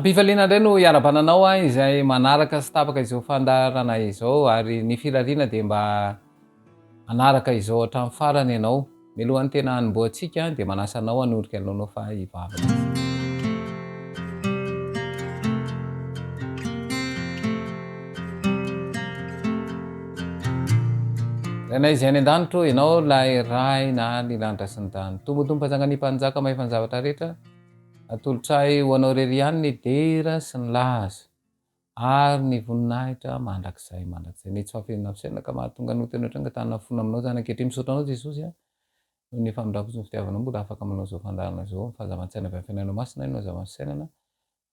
Am-pifaliana indray no iarahabana anao aho izay manaraka sy tapaka izao fandaharana izao ary ny firariana dia mba hanaraka izao hatramin'ny farany ianao. Mialohan'ny tena hanombohantsika dia manasa anao hanorika ny lohanao fa hivavaka isika. Rainay izay any an-danitra ô, Ianao ilay Ray nahary ny lanitra sy ny tany. Tompo Tompo Mpanjaka ny Mpanjaka mahefa ny zavatra rehetra, atolotray ho Anao irery ihany ny dera sy ny laza ary ny voninahitra mandrakizay mandrakizay. Ny tsy fahafenoana fisainana ka mahatonga ny ho tena ohatran'ny tanana fona aminao izany ankehitriny. Misaotra Anao Jesosy a, noho ny famindrampo sy ny fitiavanao mbola afaka manao izao fandaharana izao. Ny fahazavan-tsaina avy amin'ny Fanahinao Masina no hazavan'ny fisainana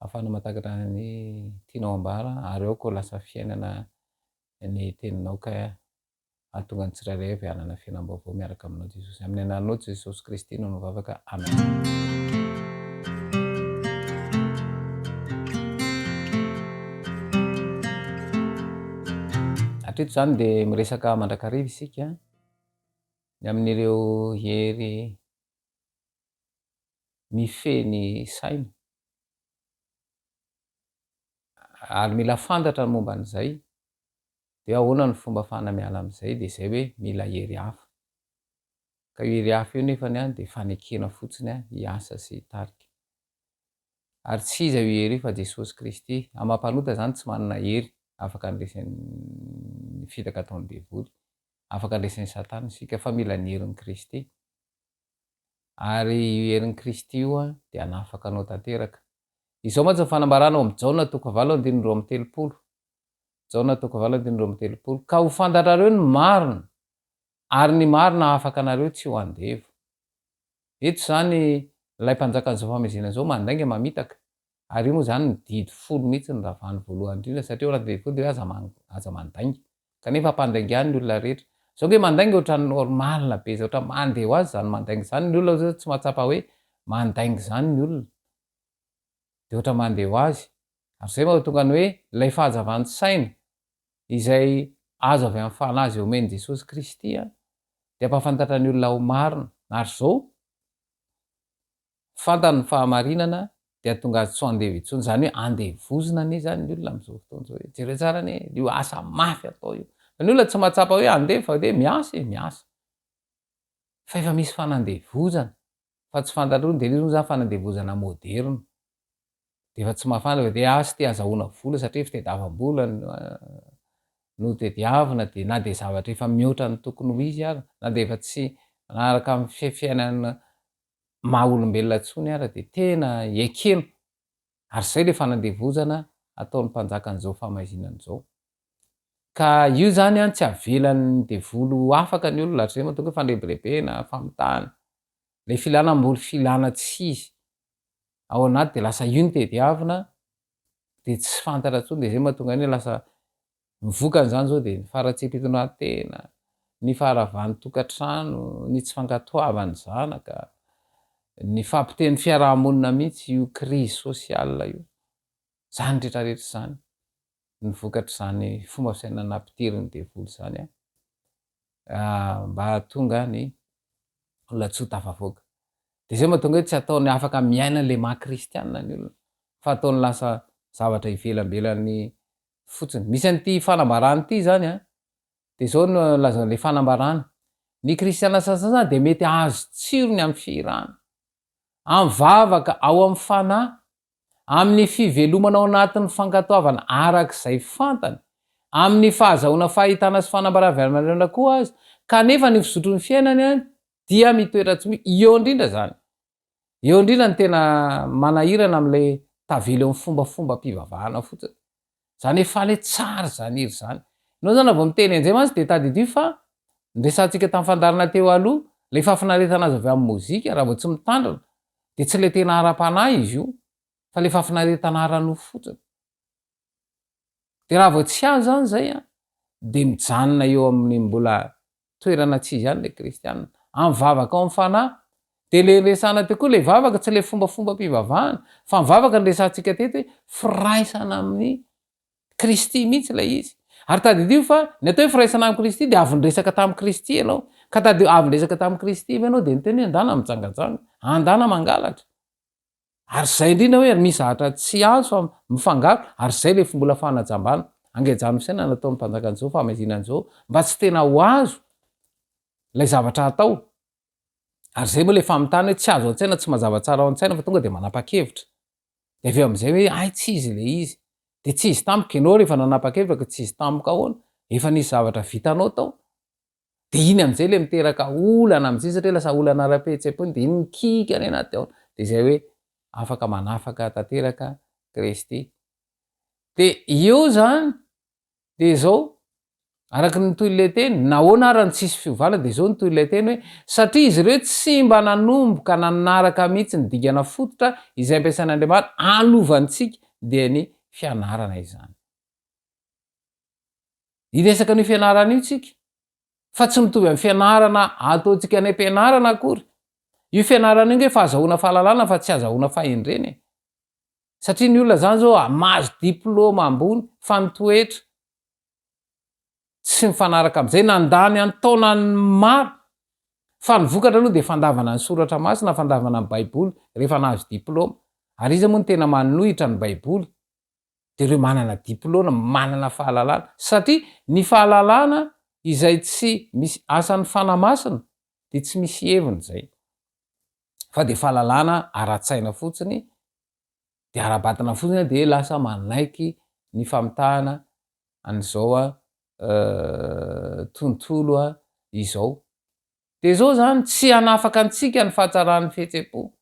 ahafahana mahatakatra ny tianao ambara ary aoka ho lasa fiainana ny teninao ka hahatonga ny tsirairay avy hanana fiainam-baovao miaraka aminao Jesosy. Amin'ny anaranao Jesosy Kristy no mivavaka. Amen. Hatreto izany dia miresaka mandrakariva isika ny amin'ireo hery mifehy ny saina ary mila fantatra ny momba an'izay dia ahoana ny fomba afahana miala amin'izay dia izay hoe mila hery hafa. Ka io hery hafa io nefany an dia fanekena fotsiny an hiasa sy hitarika. Ary tsy iza io hery io fa Jesosy Kristy. Amin'ny maha mpanota izany tsy manana hery afaka handresy ny fitaka ataon'ny devoly. Afaka handresy an'i Satana isika fa mila ny herin'i Kristy. Ary io herin'i Kristy io dia hanafaka anao tanteraka. Izao mantsy ny fanambarana ao amin'ny Jaona toko fahavalo andininy 32. Jaona toko fahavalo andininy 32, Ka ho fantatrareo ny marina, ary ny marina hahafaka anareo tsy ho andevo. Eto izany ilay mpanjakan'izao fahamezena izao mandainga mamitaka, ary io moa izany ny didy folo mihitsy no ravany voalohany indrindra satria ao anatin'ny didy folo dia hoe aza aza mandainga. Kanefa ampandaingany ny olona rehetra. Izao ange mandainga ohatran'ny normal be izao, ohatran'ny mandeha ho azy izany mandainga izany, ny olona ohatran'ny tsy mahatsapa hoe mandainga izany ny olona. Dia ohatran'ny mandeha ho azy. Ary izay mahatonga ny hoe ilay fahazavan-tsaina izay azo avy amin'ny Fanahy izay omen'i Jesosy Kristy dia hampahafantatra ny olona ho marina. Ary izao, fantany ny fahamarinana dia hahatonga azy tsy ho andevo intsony. Izany hoe andevozina anie izany ny olona amin'izao fotoana izao e. Jereo tsara anie io asa mafy atao io. Fa ny olona tsy mahatsapa hoe andevo fa hoe miasa e, miasa. Fa efa misy fanandevozana. Fa tsy fantatr'olona dia ilay izy moa izany fanandevozana moderina. Dia efa tsy mahafantatra fa dia asa ity azahoana vola satria fitadiavam-bola no tediavina dia na dia zavatra efa mihoatra ny tokony ho izy ara, na dia efa tsy manaraka amin'ny fiainana maha olombelona intsony ara dia tena ekena ary izay ilay fanandevozana ataon'ny mpanjakan'izao fahamaizinana izao. Ka io izany an tsy avelan'ny devoly ho afaka ny olona hatrizay mahatonga hoe fandrebirebena, famitahana, ilay filana hamboly filana tsy izy ao anaty dia lasa io no tediavina dia tsy fantatra intsony dia izay mahatonga ny hoe lasa ny vokany izany izao dia ny faharatsiam-pitondrantena, ny faharavan'ny tokantrano, ny tsy fankatoavan'ny zanaka, ny fahapotehan'ny fiarahamonina mihitsy io crise sociale io. Izany rehetra rehetra izany ny vokatr'izany fomba fisainana nampidirin'ny devoly izany mba hahatonga ny olona tsy ho tafavoaka. Dia izay mahatonga hoe tsy ataony afaka miaina ilay maha kristianina ny olona fa ataony lasa zavatra ivelambelany fotsiny. Misy an'ity fanambarana ity izany an, dia izao no lazain'ilay fanambarana, ny kristiana sasany dia mety hahazo tsirony amin'ny fihirana, amin'ny vavaka, ao amin'ny fanahy, amin'ny fivelomana ao anatin'ny fankatoavana araka izay fantany, amin'ny fahazahoana fahitana sy fanambarana avy amin'Andriamanitra koa aza, kanefa ny fizotry ny fiainany dia mitoetra tsy misy. Eo indrindra izany. Eo indrindra no tena manahirana amin'ilay tavela eo amin'ny fombafombam-pivavahana fotsiny. Izany hoe faly hoe tsara izany hira izany. Ianao izany raha vao miteny an'izay mantsy dia tadidio fa niresahantsika tamin'ny fandaharana teo aloha, ilay fahafinaretana azo avy amin'ny mozika raha vao tsy mitandrina dia tsy ilay tena ara-panahy izy io fa ilay fahafinaretana ara-nofo fotsiny. Dia raha vao tsy azo izany izay an, dia mijanona eo amin'ny mbola toerana tsy izy ihany ilay kristiana. Amin'ny vavaka ao amin'ny fanahy, dia ilay niresahana teo koa ilay vavaka, tsy ilay fombafombam-pivavahana, fa ny vavaka niresahantsika teto hoe firaisana amin'i Kristy mihitsy ilay izy. Ary tadidio fa ny atao hoe firaisana amin'i Kristy dia avy niresaka tamin'i Kristy ianao. Ka tadidio, avy niresaka tamin'i Kristy ve ianao dia niteny hoe andana mijangajanga, andana mangalatra. Ary izay indrindra hoe misy zavatra tsy azo fa mifangaro, ary izay ilay mbola fanajambana, angejan'ny fisainana nataon'ny mpanjakan'izao fahamaizinan'izao, mba tsy tena ho azo ilay zavatra atao. Ary izay moa ilay famitana hoe tsy azo an-tsaina, tsy mazava tsara ao an-tsaina fa tonga dia manapa-kevitra. Dia avy eo amin'izay hoe hay tsy izy ilay izy. Dia tsy izy tampoka ianao rehefa nanapa-kevitra ka tsy izy tampoka ahoana? Efa nisy zavatra vitanao tao. Dia iny amin'izay ilay miteraka olana amin'izay satria lasa olana ara-pihetseham-po iny dia iny mikiky any anaty ao. Dia izay hoe afaka manafaka tanteraka Kristy. Dia eo izany dia izao, araka ny tohin'ilay teny, nahoana ary no tsisy fiovana, dia izao ny tohin'ilay teny hoe, satria izy ireo tsy mba nanomboka nanaraka mihitsy ny dingana fototra izay ampiasain'Andriamanitra hanovantsika, dia ny fianarana izany. Hiresaka an'io fianarana io tsika, fa tsy mitovy amin'ny fianarana ataontsika any am-pianarana akory. Io fianarana io nge fahazahoana fahalalana fa tsy azahoana fahendrena e. Satria ny olona zany zao mahazo diplôma ambony fa ny toetra tsy mifanaraka amin'izay, nandany an-taonany maro fa ny vokatra aloha dia fandavana ny soratra masina, fandavana ny baiboly rehefa nahazo diplôma. Ary iza moa no tena manohitra ny baiboly? Dia ireo manana diplôma, manana fahalalana. Satria ny fahalalana izay tsy misy asan'ny Fanahy Masina dia tsy misy heviny izay. Fa dia fahalalana ara-tsaina fotsiny, dia ara-batana fotsiny dia lasa manaiky ny famitahana an'izao tontolo izao. Dia izao izany, tsy hanafaka antsika ny fahatsaran'ny fihetsem-po.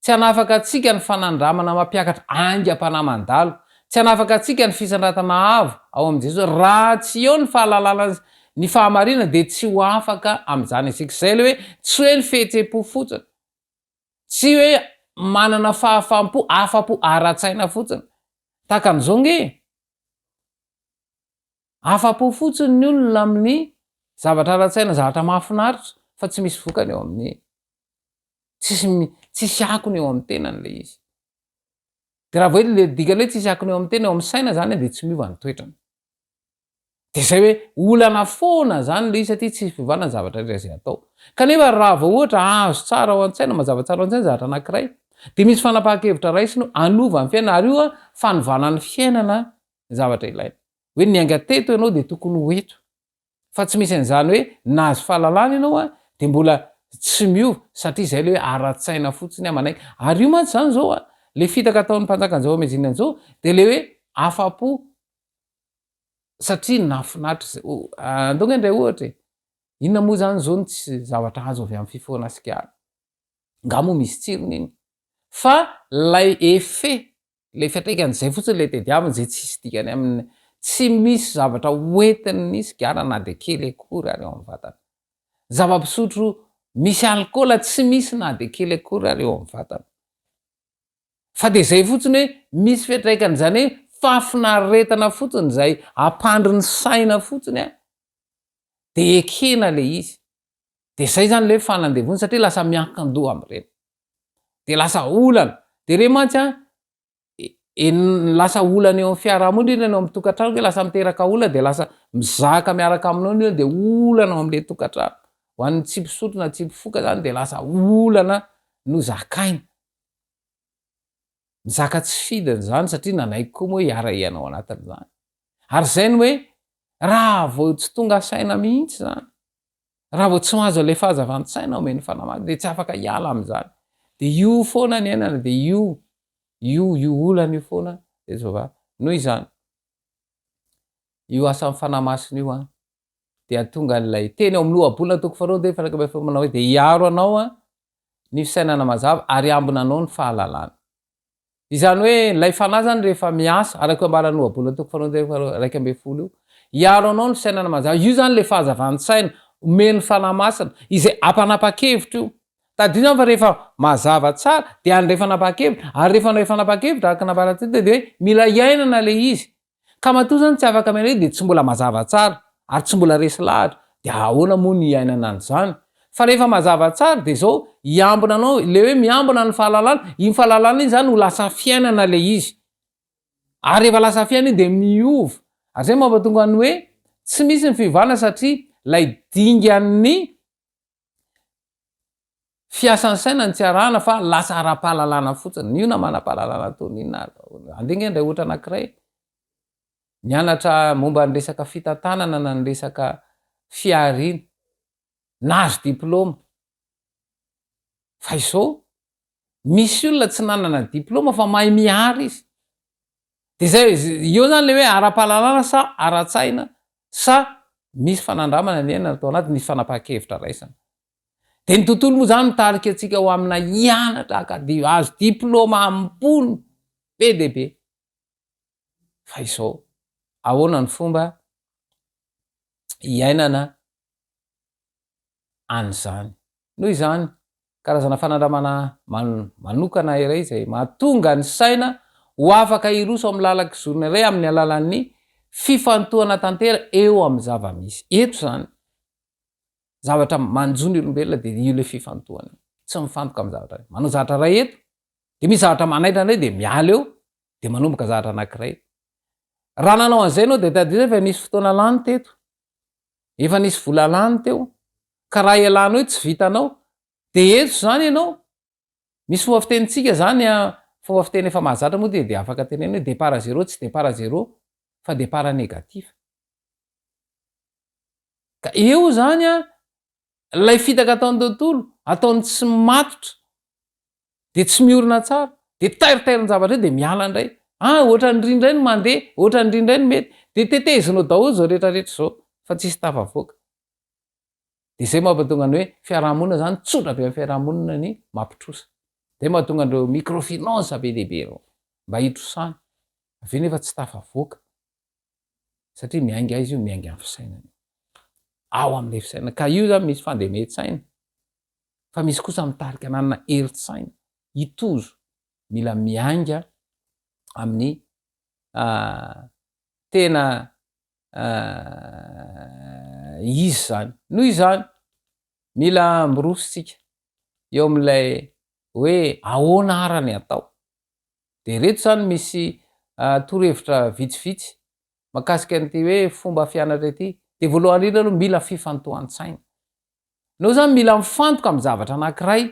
Tsy hanafaka antsika ny fanandramana mampiakatra aingam-panahy mandalo. Tsy hanafaka antsika ny fisandratana avo ao amin'i Jesosy. Raha tsy eo ny fahalalana ny fahamarinana dia tsy ho afaka amin'izany isika. Izay ilay hoe tsy hoe ny fihetsem-po fotsiny. Tsy hoe manana fahafaham-po, afa-po ara-tsaina fotsiny. Tahaka an'izao ange e. Afa-po fotsiny ny olona amin'ny zavatra ara-tsaina, zavatra mahafinaritra fa tsy misy vokany eo amin'ny tsisy tsisy akony eo amin'ny tenany ilay izy. Dia raha vao hoe le dikany hoe tsisy akony eo amin'ny tena, eo amin'ny saina zany dia tsy miova ny toetrany. Dia izay hoe olana foana zany ilay izy satria tsisy fiovana ny zavatra rehetra izay atao. Kanefa raha vao ohatra azo tsara ao an-tsaina, mazava tsara ao an-tsaina ny zavatra anankiray, dia misy fanapahan-kevitra raisiny hanova ny fiainana ary io an, fanovana ny fiainana ny zavatra ilaina. Hoe niainga teto ianao dia tokony ho eto. Fa tsy misy an'izany hoe nahazo fahalalana ianao an, dia mbola tsy miova, satria izay ilay hoe ara-tsaina fotsiny an, manaiky. Ary io mantsy izany izao an, ilay fitaka ataon'ny mpanjakan'i Zava-miazina an'izao, dia ilay hoe afa-po satria nahafinaritra izay. Andao ange indray ohatra e, inona moa izany izao no tsy zavatra azo avy amin'ny fifohana sigara? Nga moa misy tsirony iny? Fa ilay effet Ilay fiantraikan'izay fotsiny ilay tediaviny izay tsisy dikany aminy, tsy misy zavatra hoentin'ny sigara na dia kely akory ary eo amin'ny vatana. Zava-pisotro misy alikaola tsy misy na dia kely akory ary eo amin'ny vatana. Fa dia izay fotsiny hoe misy fiantraikany izany hoe fahafinaretana fotsiny izay hampandry ny saina fotsiny an, dia ekena ilay izy. Dia izay izany ilay hoe fanandevona satria lasa miankin-doha amin'ireny. Dia lasa olana. Dia ireny mantsy an, en lasa olana eo amin'ny fiarahamonina, indrindra ny ao amin'ny tokantrano hoe lasa miteraka olana dia lasa mizaka miaraka aminao ny olona dia olana ao amin'ilay tokantrano. Ho an'ny tsy mpisotro na tsy mpifoka izany dia lasa olana no zakaina. Mizaka tsy fidiny izany satria nanaiky koa moa hiara-hiaina ao anatin'izany. Ary izay no hoe raha vao tsy tonga saina mihitsy izany, Raha vao tsy mahazo an'ilay fahazavan-tsaina omen'ny Fanahy Masina dia tsy afaka hiala amin'izany. Dia io foana ny iainana, dia io, io, io olana io foana dia zava. Noho izany, io asan'ny Fanahy Masina io an, dia tonga an'ilay teny ao amin'ny ohabolana toko faharoa dia 11 manao hoe dia hiaro anao an, ny fisainana mazava ary hiambina anao ny fahalalana. Izany hoe ilay fanahy izany rehefa miasa, araka io ambaran'ny ohabolana toko faharoa 11 io, hiaro anao ny fisainana mazava. Io izany ilay fahazavan-tsaina omen'ny Fanahy Masina, izay hampanapa-kevitra io. Tadidio izany fa rehefa mazava tsara dia handray fanapahan-kevitra, ary rehefa handray fanapahan-kevitra araka ny nambarantsika teo dia hoe mila iainana ilay izy. Ka matoa zany tsy afaka miaina dia tsy mbola mazava tsara ary tsy mbola resy lahatra dia ahoana moa ny hiainana an'izany? Fa rehefa mazava tsara dia izao hiambina anao, ilay hoe miambina ny fahalalana, iny fahalalana iny zany ho lasa fiainana ilay izy. Ary rehefa lasa fiainana iny dia miova. Ary izay mampatonga ny hoe tsy misy ny fiovana satria ilay dingan'ny. Fiasan'ny saina no tsy arahana fa lasa ara-pahalalana fotsiny. Io na manam-pahalalana toy ny inona ary. Andeha ange handray ohatra anankiray. Nianatra momba ny resaka fitantanana na ny resaka fihariana. Nahazo diplaoma. Fa izao, misy olona tsy nanana diplaoma fa mahay mihary izy. Dia izay, eo izany ilay hoe ara-pahalalana sa ara-tsaina sa misy fanandramana niainana tao anaty, nisy fanapahan-kevitra raisina. Dia ny tontolo moa izany mitarika antsika ho amina hianatra haka hahazo diplaoma ambony be dia be. Fa izao, ahoana ny fomba hiainana an'izany? Noho izany, karazana fanandramana manokana iray izay mahatonga ny saina ho afaka hiroso amin'ny lalan-kizorana iray amin'ny alalan'ny fifantohana tanteraka eo amin'ny zava-misy. Eto izany, zavatra manjo ny olombelona dia io ilay fifantohana io. Tsy mifantoka amin'ny zavatra iray. Manao zavatra iray eto, dia misy zavatra manaitra indray dia miala eo, dia manomboka zavatra anankiray. Raha nanao an'izay ianao dia tadidio fa nisy fotoana lany teto. Efa nisy vola lany teo. Ka raha ialanao io tsy vitanao, dia eto izany ianao. Misy fomba fitenintsika izany, fomba fiteny efa mahazatra moa dia dia afaka tenenina hoe départ à zéro tsy départ à zéro fa départ négatif. Ka eo izany an, ilay fitaka ataon'ny tontolo, ataony tsy matotra, dia tsy miorina tsara, dia tairintairin-javatra eo dia miala indray. Ah, ohatran'ny ry indray no mandeha, ohatran'ny ry indray no mety. Dia tetezinao daholo izao rehetra rehetra izao, fa tsisy tafavoaka. Dia izay mampatonga ny hoe fiarahamonina izany, tsotra be amin'ny fiarahamonina ny mampitrosa. Izay mahatonga an'ireo microfinance be dia be ireo, mba hitrosana. Avy eo nefa tsy tafavoaka. Satria miainga aiza io? Miainga amin'ny fisainana io. Ao amin'ilay fisainana. Ka io izany misy fandemen-tsaina. Fa misy kosa mitarika ananana herin-tsaina hitozo. Mila miainga amin'ny tena izy izany. Noho izany, mila miroso isika eo amin'ilay hoe ahoana ara ny atao. Dia ireto izany misy torohevitra vitsivitsy mahakasika an'ity hoe fomba fianatra ity. Dia voalohany indrindra aloha mila fifantohan-tsaina. Ianao izany mila mifantoka amin'ny zavatra anankiray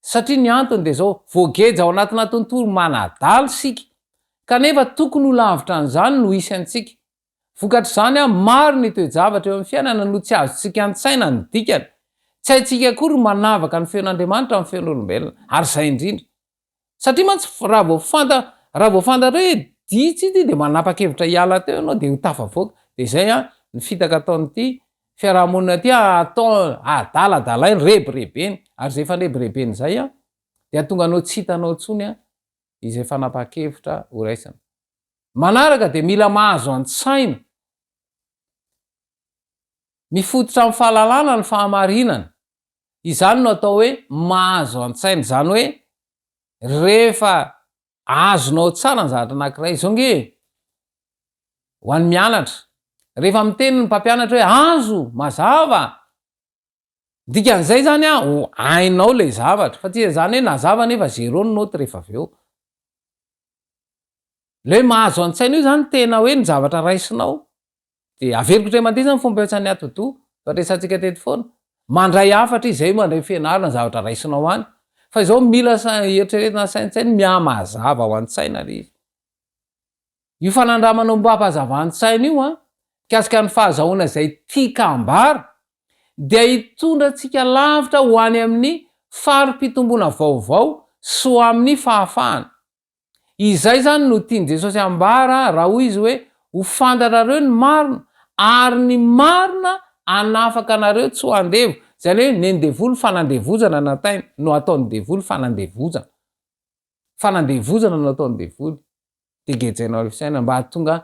satria ny antony dia izao, voageja ao anatina tontolo manadala isika kanefa tokony ho lavitra an'izany no hisy antsika. Vokatr'izany, maro ny toe-javatra eo amin'ny fiainana no tsy azontsika an-tsaina ny dikany. Tsy haintsika akory ny manavaka ny feon'Andriamanitra amin'ny feon'olombelona, ary izay indrindra. Satria mantsy raha vao fanta, raha vao fantatrao hoe diso ity dia manapa-kevitra hiala teo ianao dia ho tafavoaka. Dia izay an, ny fitaka ataon'ity fiaraha-monina ity atao adaladalainy, rebirebeny. Ary izay fandrebirebena izay an, dia hahatonga anao tsy hitanao intsony an, izay fanapahan-kevitra horaisina. Manaraka dia mila mahazo an-tsaina. Mifototra amin'ny fahalalana ny fahamarinana. Izany no atao hoe mahazo an-tsaina. Izany hoe rehefa azonao tsara ny zavatra anankiray. Izao nge e, ho an'ny mianatra, rehefa miteny ny mpampianatra hoe azo, mazava, Dikan'izay zany an, ho hainao ilay zavatra, fa tsy izany hoe nazava nefa zéro ny note rehefa avy eo. Ilay hoe mahazo an-tsaina io zany tena hoe ny zavatra raisinao, dia averiko indray mandeha zany fomba fiasan'ny atidoha, fa resahantsika teto foana, mandray hafatra izy, izay mandray fianarana ny zavatra raisinao any, fa izao mila eritreretina saintsaina, mihamazava ao an-tsaina ilay izy. Io fanandramana ombam-pahazavan-tsaina io an, mikasika ny fahazahoana izay tian-kambara, dia hitondra antsika lavitra ho any amin'ny fari-pitomboana vaovao sy ho amin'ny fahafahana. Izay izany no tian'i Jesosy hambara raha hoy Izy hoe, Ho fantatrareo ny marina, ary ny marina hanafaka anareo tsy ho andevo. Izany hoe nen'ny devoly fanandevozana natainy, no ataon'ny devoly fanandevozana. Fanandevozana no ataon'ny devoly. Dia gejaina ao fisainana mba hahatonga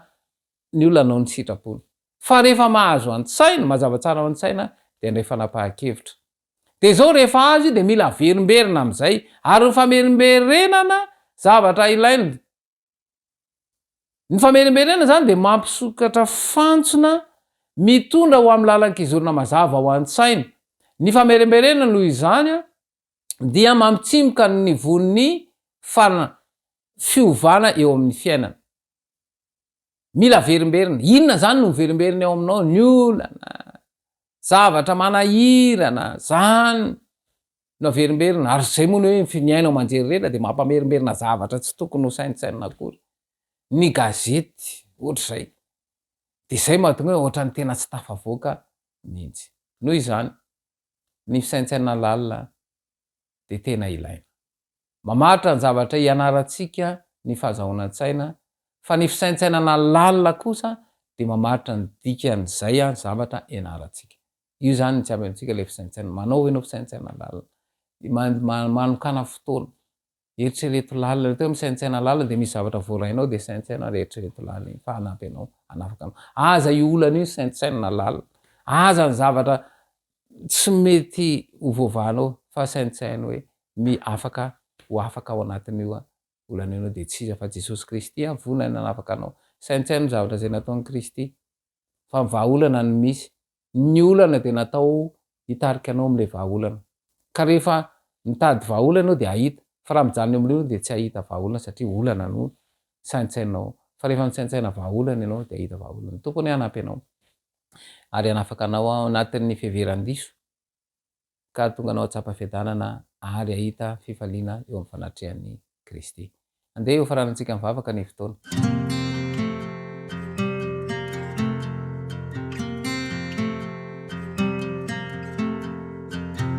ny olona hanao ny sitrapony. Fa rehefa mahazo an-tsaina, mazava tsara ao an-tsaina, dia handray fanapahan-kevitra. Dia izao rehefa azo io dia mila averimberina amin'izay. Ary ny famerimberenana zavatra ilaina. Ny famerimberenana izany dia mampisokatra fantsona mitondra ho amin'ny lalan-kizorana mazava ao an-tsaina. Ny famerimberenana noho izany dia mampitsimoka ny nivon'ny fana, fiovana eo amin'ny fiainana. Mila averimberina. Inona izany no miverimberina eo aminao? Ny olana, zavatra manahirana, zany. No averimberina, ary izay moa ny hoe ny haino aman-jery rehetra dia mampamerimberina zavatra tsy tokony ho saintsainina akory. Ny gazety, ohatr'izay. Dia izay mahatonga hoe ohatran'ny tena tsy tafavoaka mihitsy. Noho izany, ny fisaintsainana lalina dia tena ilaina. Mamaritra ny zavatra ianarantsika ny fahazahoana-tsaina, fa ny fisaintsainana lalina kosa dia mamaritra ny dikan'izay zavatra ianarantsika. Io izany no tsy ampy amintsika ilay fisaintsainana. Manao ve ianao fisaintsainana lalina? Manokàna fotoana. Eritrereto lalina. Rehefa misaintsaina lalina dia misy zavatra voarainao dia saintsaino ary eritrereto lalina iny fa hanampy anao, hanafaka anao. Aza io olana io saintsainina lalina. Aza ny zavatra tsy mety ho voavahanao fa saintsaino hoe mi afaka ho afaka ao anatin'io olana io ianao dia tsy iza fa Jesosy Kristy vonona ny hanafaka anao. Saintsaino ny zavatra izay nataon'i Kristy fa ny vahaolana no misy. Ny olana dia natao hitarika anao amin'ilay vahaolana. Ka rehefa mitady vahaolana ianao dia hahita, fa raha mijanona eo amin'ilay olana dia tsy hahita vahaolana satria olana no saintsainao. Fa rehefa misaintsaina vahaolana ianao dia hahita vahaolana. Ny Tompo anie hanampy anao ary hanafaka anao ao anatin'ny fiheveran-diso ka hahatonga anao hahatsapa fiadanana ary hahita fifaliana eo amin'ny fanatrehan'i Kristy. Andeha hofaranantsika mivavaka ny fotoana.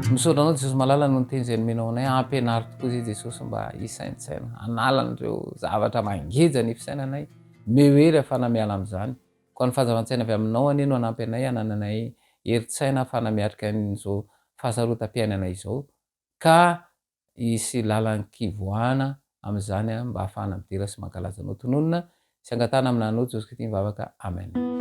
Misaotra anao Jesosy malala noho ny teny izay nomenao anay. Ampianaro tokoa izay Jesosy mba hisaintsaina, hanala an'ireo zavatra mangeja ny fisainanay. Omeo hery ahafahana miala amin'izany. Koa ny fahazavan-tsaina avy aminao anie no hanampy anay hanananay herin-tsaina ahafahana miatrika an'izao fahasarotam-piainana izao ka hisy lalan-kivoahana amin'izany mba hahafahana midera sy mankalaza anao. Tononina sy angatahana amin'Anao Jesosy Kristy mivavaka. Amen.